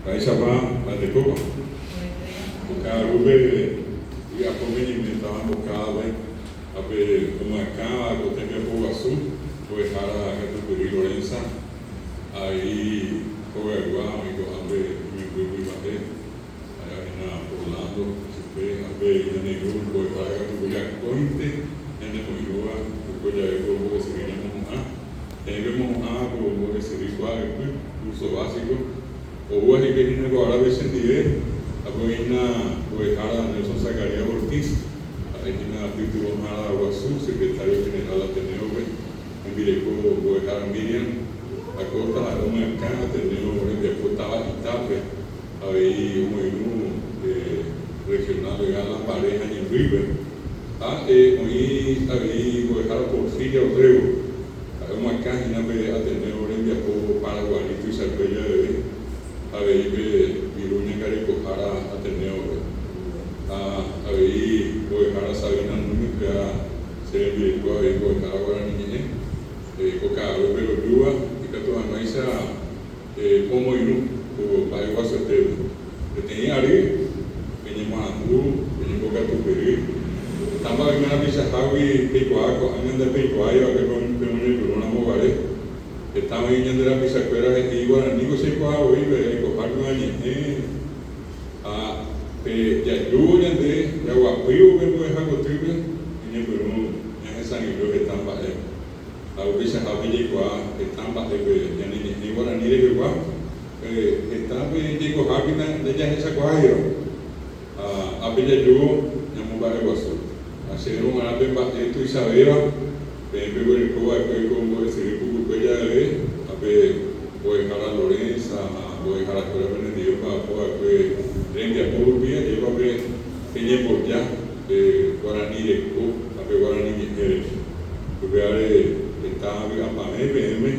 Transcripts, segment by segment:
Mba'éichapa mba'etekópa? Ko ka'arúpe vy'apópe ñaimétava mbokávape ha pe omyakãva ko tembiapo guasu mbo'ehára katupyry Lorenza avei hogaygua oĩ ko'ápe imemby kuimba'e ha'éva hína Orlando chupe ha pe ñane irũ mbo'ehára katupyry akóinte ñanemoirũva oiko jave ko mbo'esyry ñamohu'ã. Peẽ pemohu'ã ko mbo'esyry kuaa'ypy, curso básico, oúva hikuái hína ko árape chendive, ha ko hína mbo'ehára Nelson Zacarías Ortiz, ha'e hína pytyvõhára guasu, secretario general Ateneo-pe, hembireko mbo'ehára Miriam Acosta ha'e omyakã Ateneo rembiapo táva Itápe, avei omoirũ regional Vega Lambaré ha Ñembype. Ha oĩ avei mbo'ehára Porfiria Orrego, ha'e omoakã hína pe Ateneo rembiapo Paraguari tuichakue javeve, avei pe viru ñangarekohára Ateneo-pe. Ha avei mbo'ehára Sabina Núñez péva che rembireko avei mbo'ehára guarani ñe'ẽ, ko ka'arúpe rojúva ikatu hag̃uáicha Pomoirũ ko mba'e guasuetépe. Peteĩ ary peñemoarandu, peñembokatupyry, heta mba'e oime rapichahágui peikuaa ko'ág̃a ndapeikuaáivape pemoñepyrũ ramo guare. Heta oĩ ñande rapichakuéra he'i guaraníko che aikuaa voi pe aikohágui añe'ẽ ha pe jajúvo ñande jaguapývo pe mbo'eha kotýpe ñañepyrũ ñahesa'ỹijo heta mba'e. Ha upeichahápe jaikuaa heta mba'épe ñane ñe'ẽ guarani rehegua, heta pe jaikohápe ndajahechakuaáiva. Ha ápe jajúvo ñamomba'eguasu. Ha chéverõ g̃uarã pe mba'e tuichavéva, peẽ peguereko va'ekue ko mbo'esyry pukukue javeve, ha pe mbo'ehára Lorenza ha mbo'eharakuéra penendive omba'apo va'ekue rembiapo rupi, ajépa pe peñemboja pe guarani reko ha pe guarani ñe'ẽ rehe. Upévare heta vy'apavẽ peẽme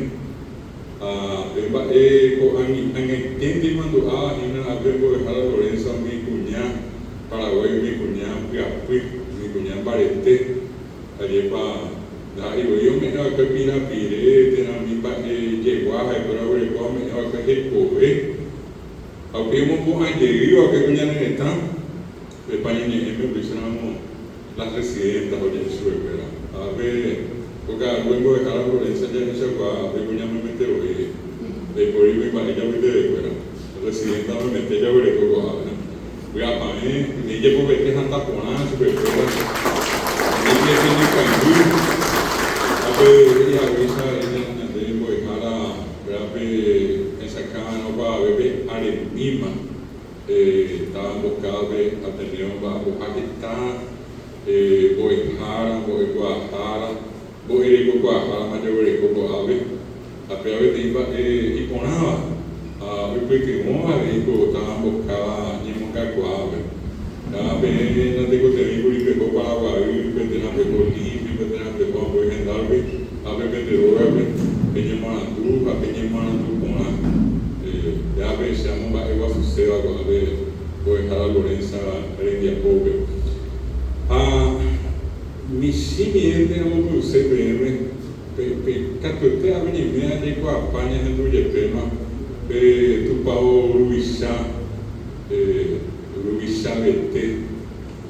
ha pe mba'e ko'ag̃aiténte imandu'áva hína ápe mbo'ehára Lorenza umi kuña Paraguái umi kuña pyapy, umi kuña mbarete, ajépa ndaha'éi voi ome'ẽ va'ekue pirapire térã umi mba'e jegua ha'ekuéra oguerekóva ome'ẽ va'ekue hekove ha upéi omopu'ã jey va'ekue ko ñane retã pe España ñe'ẽme upéicharamo Las residentas oje'e chupekuéra. Ha pe ko ka'aru mbo'ehára Florencia jahechakuaa pe kuña memete voi ndaipóri kuimba'e ijapytevekuéra. Residenta memete jaguereko ko'ápe. Vy'apavẽ, peteĩ jepovete hatã porã chupekuéra. Aníke peñekangy. Ha pe he'i haguéicha ñande mbo'ehára kuérape hesakã va'erã opavavépe aremíma. Táva mbokápe Ateneo omba'apoha heta mbo'ehára, mbo'ekuaahára, mbo'erekokuaahárama jaguereko ko'ápe, ha péva peteĩ mba'e iporãva ha oipytyvõva avei ko táva mbokáva ñemongakuaápe. Táva peẽ natekotevẽikuri peho Paraguaýpe térã peho Limpio-pe térã peho ambue hendápe, ápe pende rógape peñemoarandu ha peñemoarandu porã. Pévape che amomba'eguasuséva ko'ápe mbo'ehára Lorenza rembiapópe. Ha michĩ miénte amombe'use peẽme pe katuete ápe ñaime jaikuaapa ñahendu jepéma pe Tupao ruvicha, ruvichavete,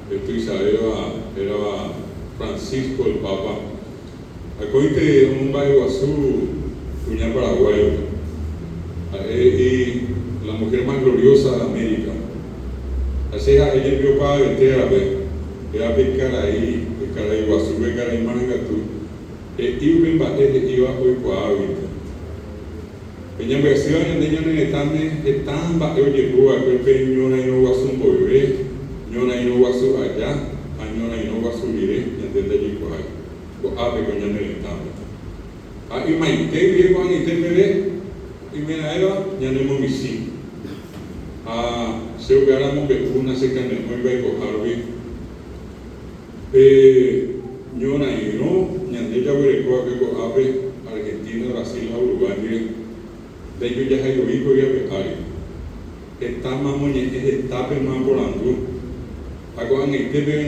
pe tuichavéva hérava Francisco el Papa. Akóinte omomba'eguasu kuña Paraguáipe. Ha'e he'i la mujer más gloriosa de América. Ha che ha'e jepi opavavetévape, péva pe karai, pe karai guasu, pe karai marangatu, he'i upe mba'e he'íva oikuaáguinte. Pe ñambyasýva ñande ñane retãme heta mba'e ojehu va'ekue pe ñorairõ guasu mboyve, ñorairõ guasu aja ha ñorairõ guasu rire ñande ndajaikuaái, ko'ápe ko ñane retãme. Ha ymaite guive ko'ag̃aite peve oimeraẽva ñanemomichĩ. Ha che upéva ramombe'u nachekane'õiva aikohárupi pe ñorairõ ñande jaguereko va'ekue ko'ápe Argentina, Brasil ha Uruguay ndive ndaijojahái voi ko yvy ape ári. Hetáma moñe'ẽ hetápema porandu ha ko'ag̃aite peve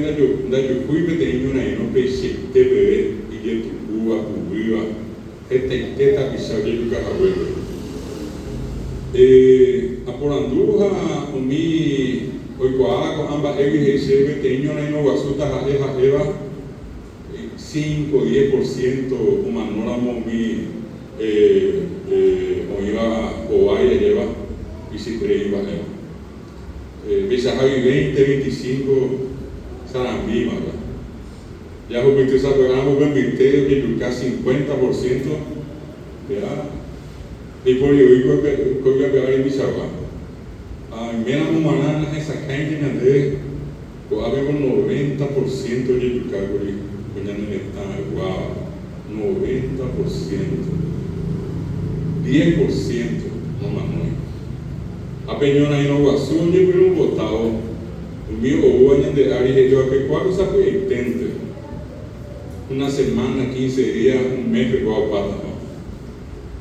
ndajuhúi peteĩ ñorairõ peichaite peve ijetu'úva, huguýva, hetaite tapicha ojejuka haguépe. Aporandu ha umi oikuaáva ko'ã mba'égui he'i chéve peteĩ ñorairõ guasu taha'e ha'éva cinco, diez por ciento omanóramo umi oĩva hovái ajéva michĩterei mba'éva. Peichahágui veinte, veinticinco sarambímava. Jahupyty sapy'áramo upe mbyte ojejuka cincuenta por ciento péva Ndaipori'oi ko yvy ári umichagua. Ha oiméramo g̃uarã nahesakãinte ñandéve, ko'ápe ko noventa por ciento ojejukákuri ko ñane retãyguáva. Noventa por ciento. Diez por ciento nomanói. Ha pe ñorairõ guasu oñepyrũmbotávo, umi oúva ñande ári he'íva'ekue ko'ápe sapy'aiténte, una semana, quince días, un mes-pe kóva opátama.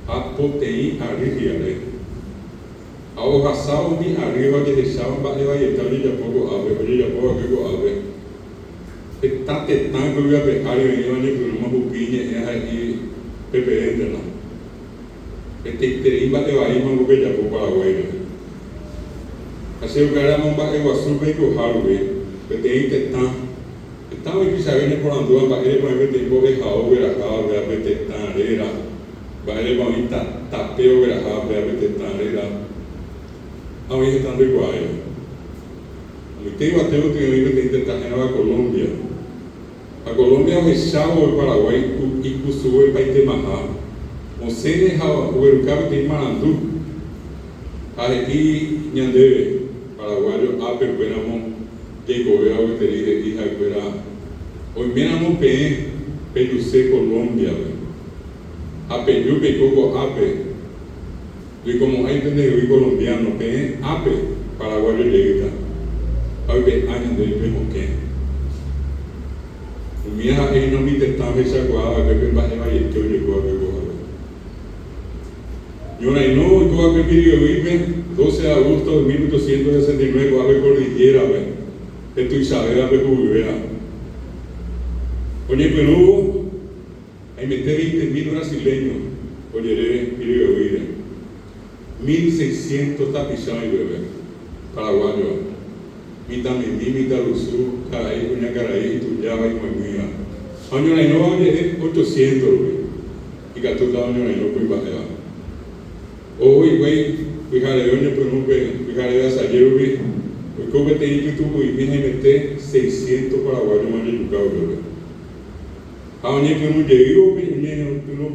Ha poteĩ ary hi'are. Ha ohasa umi ary ha ojehecháva mba'e vaieta ojejapo ko'ápe, ojejapo va'ekue ko'ápe. Heta tetã ko yvy ape ári oĩva oñepyrũma hupi iñe'ẽ ha he'i pepeéntena. Hetaiterei mba'e vaíma ko pejapo Paraguái rehe. Ha che upévare amomba'eguasu peikoha rupi peteĩ tetã Heta oĩ tuichave ñaporandúva mba'érepa oĩ peteĩ mbo'ehao ogueraháva péva pe tetã réra, mba'érepa oĩ tape ogueraháva péva pe tetã réra, ha oĩ heta ndoikuaáiva. Amoite yvate gotyo oĩ peteĩ tetã hérava Colombia. Ha Colombia ohechávo pe Paraguái ikusuguepaitemaha, osẽne ha ogueruka peteĩ marandu ha he'i ñandéve, Paraguayo ápe upéramo Jaikovéva gueteri he'i ha'ekuéra, Oiméramo peẽ pejuse Colombia-pe ha peju peiko ko'ápe, ndoikomo'ãi pendehegui colombiano, peẽ ápe paraguayo jeýta ha oipe'a ñandéve pe hokẽ. Umíva ha'e hína umi tetã ohechakuaa va'ekue pe mba'e vaiete ojeko va'ekue ko'ápe. Ñorairõ oiko va'ekue Piribebuy-pe, 12 de agosto de 1869 ko'ápe Cordillera-pe, pe tuichavéva pe huguyvéva. Oñepyrũvo, haimete veinte mil brasileño ojere Piribebuy-re, mil seiscientos tapicha oĩ upépe, paraguayo-va, mitãmimi, mitãrusu, karai, kuñakarai, itujáva, imoĩmíva, ha oñorairõva oje'e ochocientos rupi. Ikatúta oñorairõ kuimba'éva. Oho hikuái pyhareve oñepyrũ pe pyhareve asaje rupi, oiko peteĩ pytu'u'imi haimete seiscientos paraguayo ojejuka upépe. Ha oñepyrũ jeývo pe oñepyrũ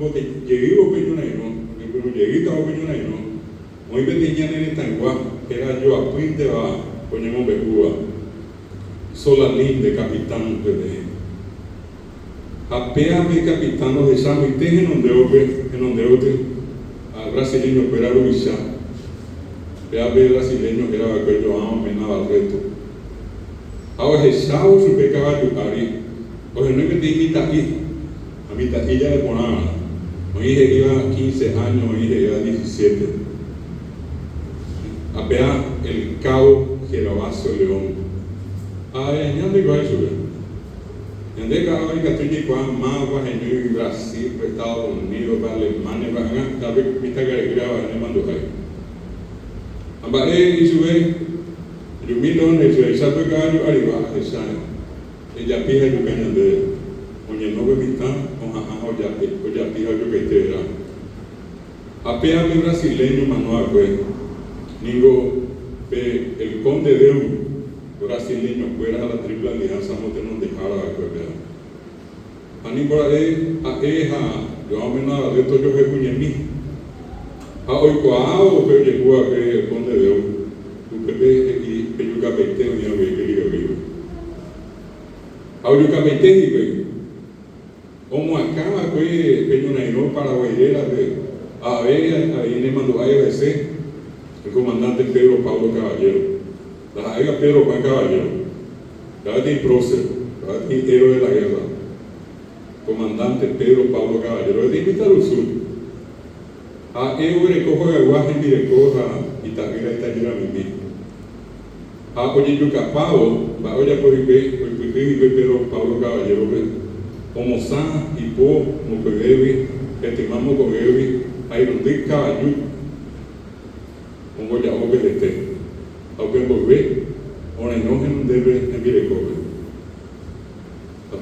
jeývo pe ñorairõ, oñepyrũ jeýtavo pe ñorairõ, oĩ peteĩ ñane retãygua héra joapýnteva oñemombe'úva, Solalinde, capitán peteĩ. Ha péa pe capitán ohecha moite henondévope, henondévote, ha brasileño kuéra ruvicha. Péa pe brasileño héra va'ekue João Mena Barreto. Ha ohechávo chupe kavaju ári, ohenói peteĩ mitã'i, ha mitã'i ja'e porãva, oĩ he'íva quince áño, oĩ he'íva diecisiete. Ha péa el cabo Gervasio León. Ha aña ndoikuaái chupe. Ñande ka'avo ikatu jaikuaa mávapa heñói Brasil-pe, Estados Unidos-pe, Alemania-pe, ág̃a tape mitãkaria'ýrava ñamandu'ái. Ha mba'e he'i chupe, Ejumi león he'i chupe, Ehecha pe kavaju arigua ahecha ejapi ha ejuka ñandéve. Oñeno pe mitã, oha'ã ha ojapi, ojapi ha ojukaite vera. Ha péva pe brasileño omano va'ekue ningo pe El Conde Deu brasileño kuéra ha la Triple Alianza motenondehára va'ekue péva. Ha ningo ra'e ha'e ha João Mena Barreto ojohekuñemi. Ha oikuaávo pe ojehu va'ekue El Conde Deu, upépe he'i pejukapaite oĩva guive Piribebuy-pe. Ha ojukapaite hikuái. Omoakã va'ekue pe ñorairõ Paraguái rérape, avave avei nemandu'áiva hese, el comandante Pedro Pablo Caballero. Ndaha'éiva Pedro Juan Caballero, ndaha'éi peteĩ prócer, ndaha'éi peteĩ héroe de la guerra. Comandante Pedro Pablo Caballero peteĩ mitãrusu. Ha'e oguereko hogaygua hembireko ha ita'ýra itajýra mimi. Ha ojejukapávo, mba'e ojapo hikuái, oipyhy hikuái Pedro Pablo Caballero-pe, omosã ipo mokõivégui, hetyma mokõivégui ha irundy kavaju. omboja'o pe hete, ha upe mboyve orãirõ henondépe hembirekópe. Ha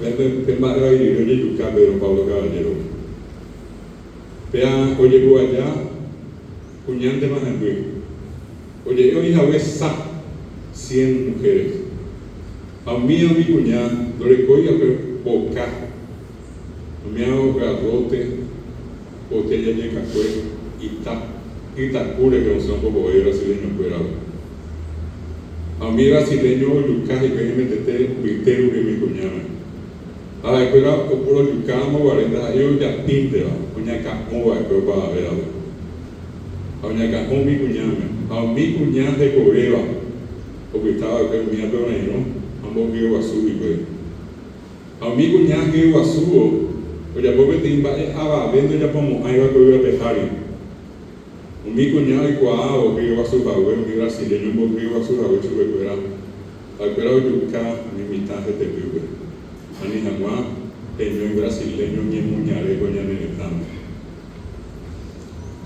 pe mba'e vai rire ojejuka Pedro Pablo Caballero-pe. Péa ojehu aja kuñántema hemby. Oje'e oĩ hague sa cien mujeres. Ha umíva umi kuña ndorekói va'ekue mboka, umíva ogarróte, botella jekakue, ita, ytaku rehe osẽ ombohovái brasileño-kuérape. Ha umi brasileño ojuka hikuái hemetete mbyte rupi umi kuñáme. Ha ha'ekuéra oporojuka ramo guare ndaha'éi ojapínteva, oñakã'o va'ekue opavavévape. Ha oñakã'o umi kuñáme, ha umi kuña hekovéva opyta va'ekue umívape orairõ ha ombohyeguasu hikuái. Ha umi kuña hyeguasúvo ojapo peteĩ mba'e avave ndojapomo'ãiva ko yvy ape ári. Umi kuña oikuaávo hyeguasu hague umi brasileño ombohyeguasu hague chupekuéra, ha'ekuéra ojuka umi mitã hetepýpe, ani hag̃ua heñói brasileño ñemoñare ko ñane retãme.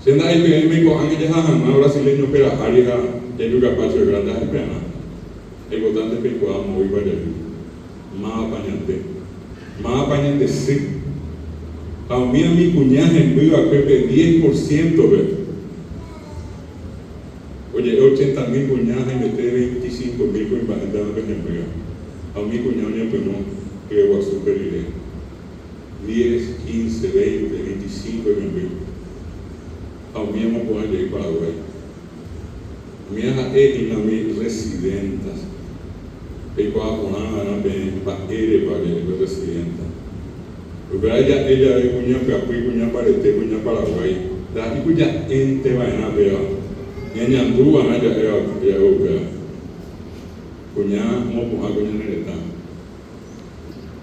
Che nda'éi peẽme ko'ág̃a jaha hag̃ua brasileño péra ári ha jajukapa chupekuéra, ndaha'éi pearã. Aipotánte peikuaa moõipa jaju, mávapa ñande, mávapa ñande sy. Ha umi umi kuña hemby va'ekue pe diez por ciento-pe, oje'e ochenta mil kuña haimete veinticinco mil kuimba'éntema pe hembýva. Ha umi kuña oñepyrũ hyeguasúpe rire. Diez, quince, veinte, veinticinco imemby. Ha umi omopu'ã jey Paraguái. Umíva ha'e hína umi residentas. Peikuaa porã va'erã peẽ mba'érepa ja'e pe residenta. Upéva ja'e jave kuña pyapy, kuña mbarete, kuña Paraguái, ndaha'éi ku ja'énte va'erã péva. Ñañandu va'erã ja'éva ja'évo upéva. Kuña omopu'ã ko ñane retã.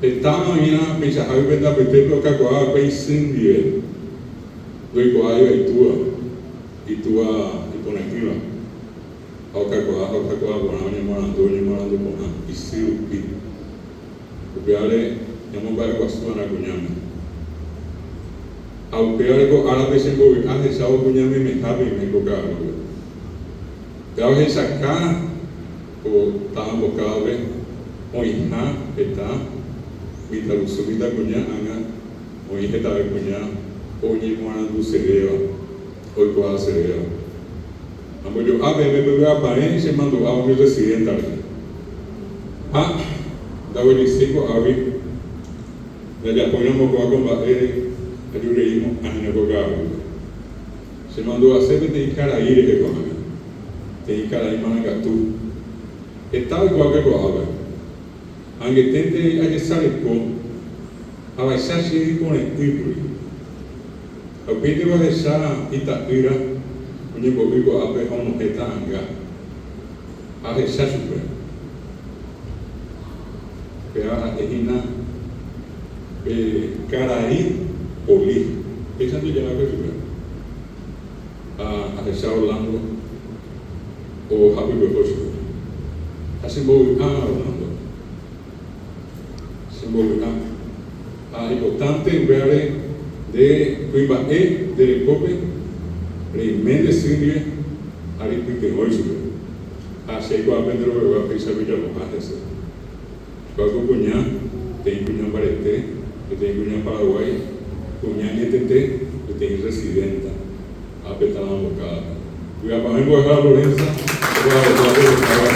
Heta oĩva peichahágui pende apytépe okakuaa va'ekue isy ndive, ndoikuaáiva itúva, itúva ipore'ỹva, ha okakuaa ha okakuaa porã oñemoarandu oñemoarandu porã isy rupi. Upévare ñamomba'eguasu va'erã kuñáme. Ha upévare ko árape chembovy'a ahechávo kuña memehápe oime ko ka'arúpe. Péva ohechaka ko táva mbokávape oĩha heta mitãrusu mitãkuña ág̃a oĩ hetave kuña oñemoarandusevéva, oikuaasevéva. Ambojo'a peẽme pe vy'apavẽ che mandu'a umi residenta rehe. Ha ndaguejyséi ko'águi ndajapóiramo kóva ko mba'e ajurei mo'ã hína ko ka'arúpe. Che mandu'ase peteĩ karai rehe ko'ág̃a, peteĩ karai marangatu. Heta oikuaápe ko'ápe. Angeténte ajesareko ha vaicha che ipore'ỹkuri. Ha upéinte ahecha ita'ýra oñembo'y ko'ápe ha onohẽ ta'anga. Ha ahecha chupe. Péva ha'e hína pe karai Poli. Péicha ndojava'ekue chupe. Ha ahecha Orlando ohapykueho chupe. Ha chembovy'a Orlando. Chembovy'a. Ha aipotánte upévare nde kuimba'e nde rekópe reime nde sy ndive ha reipytyvõ ichupe. Ha che aikuaa pende rogagua péicha pejapoha hese. Kóva ko kuña, peteĩ kuña mbarete, peteĩ kuña Paraguái, kuña añetete, peteĩ residenta ápe táva mbokávape. Vy'apavẽ mbo'ehára Lorenza, oguerarekóva pe ohekáva.